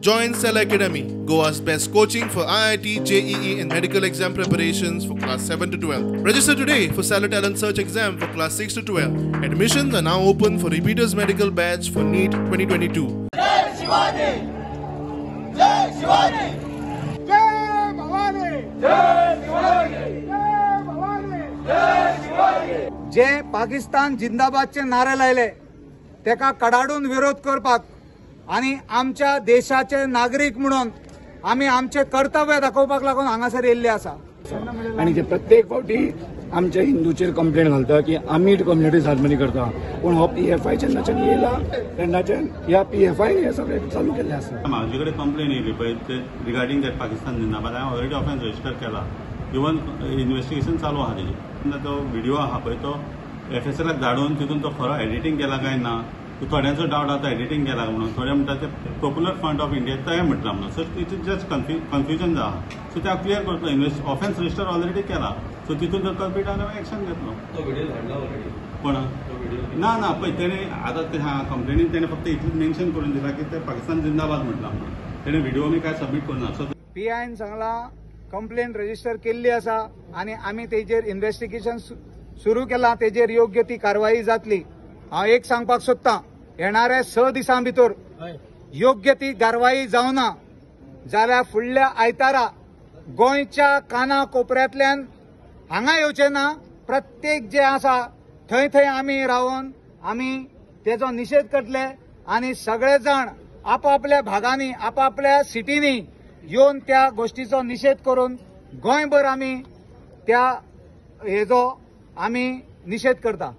Join Cell Academy, Goa's best coaching for IIT, JEE and medical exam preparations for class 7 to 12. Register today for Cellar Talent Search exam for class 6 to 12. Admissions are now open for repeaters medical batch for NEET 2022. Jai Shivaji! Jai Shivaji! Jai Bhavani! Jai Shivaji! Jai Bhavani! Jai Shivaji! जे पाकिस्तान जिंदाबादचे नारे लायले तेका कडाडून विरोध करपाक आनी आमच्या देशाचे नागरीक म्हणून आमी आमचे कर्तव्य दाखोवपाक लागून हांगासर येयल्ले आसा. आनी जे प्रत्येक फावटी आमच्या हिंदूचेर कंप्लेन घालता की आमी कम्युनिटी हार्मनी करता, पूण हो पीएफआय जेन्नाच्यान येयला तेन्नाच्यान ह्या पीएफआय हे सगळें चालू केल्लें आसा. म्हाजे कडेन कंप्लेन येयली पळय रिगार्डींग that Pakistan जिंदाबाद, हांवें ऑलरेडी ऑफेन्स रजिस्टर केला, इवन इन्वेस्टिगेशन चालू आहा तेजें. तो व्हिडिओ आहा पळय तो एफएसएलाक धाडून तितून तो खरो एडिटींग केला काय ना, थोड्यांचो डावट आतां एडिटींग केला म्हणून, थोडे म्हणटा ते पॉप्युलर फ्रंट ऑफ इंडिया तें म्हटलां म्हणून. So it is just confusion आहा. सो ते हांव क्लियर करतलो. ऑफेन्स रजिस्टर ऑलरेडी केला, सो तितून जर कल्प्रीट आहा एक्शन घेतलो. पण ना ना पळय तेणें आतां ते कंप्लेनीन तेणें फक्त इतलें मेन्शन करून दिलां की ते पाकिस्तान जिंदाबाद म्हटलां म्हणून, तेणें व्हिडिओ बी काय सबमीट करूं ना. सो पीआयन सांगला कंप्लेन रजिस्टर केल्ली आसा आनी आमी तेजेर इन्वेस्टिगेशन सुरू केलां, तेजेर योग्य ती कारवाई जातली. हांव एक सांगपाक सोदतां, येणाऱ्या 6 दिसां भितर योग्य ती कारवाई जावना जाल्यार फुडल्या आयतारा गोंयच्या काना कोपऱ्यांतल्यान हांगा येवचें ना, प्रत्येक जे आसा थंय थंय आमी रावन आमी तेजो निशेध करतले आनी सगळे जाण आपापल्या भागांनी आपापल्या सिटींनी येवन त्या गोष्टीचो निशेध करून गोंयभर आमी त्या हेजो आमी निशेध करता.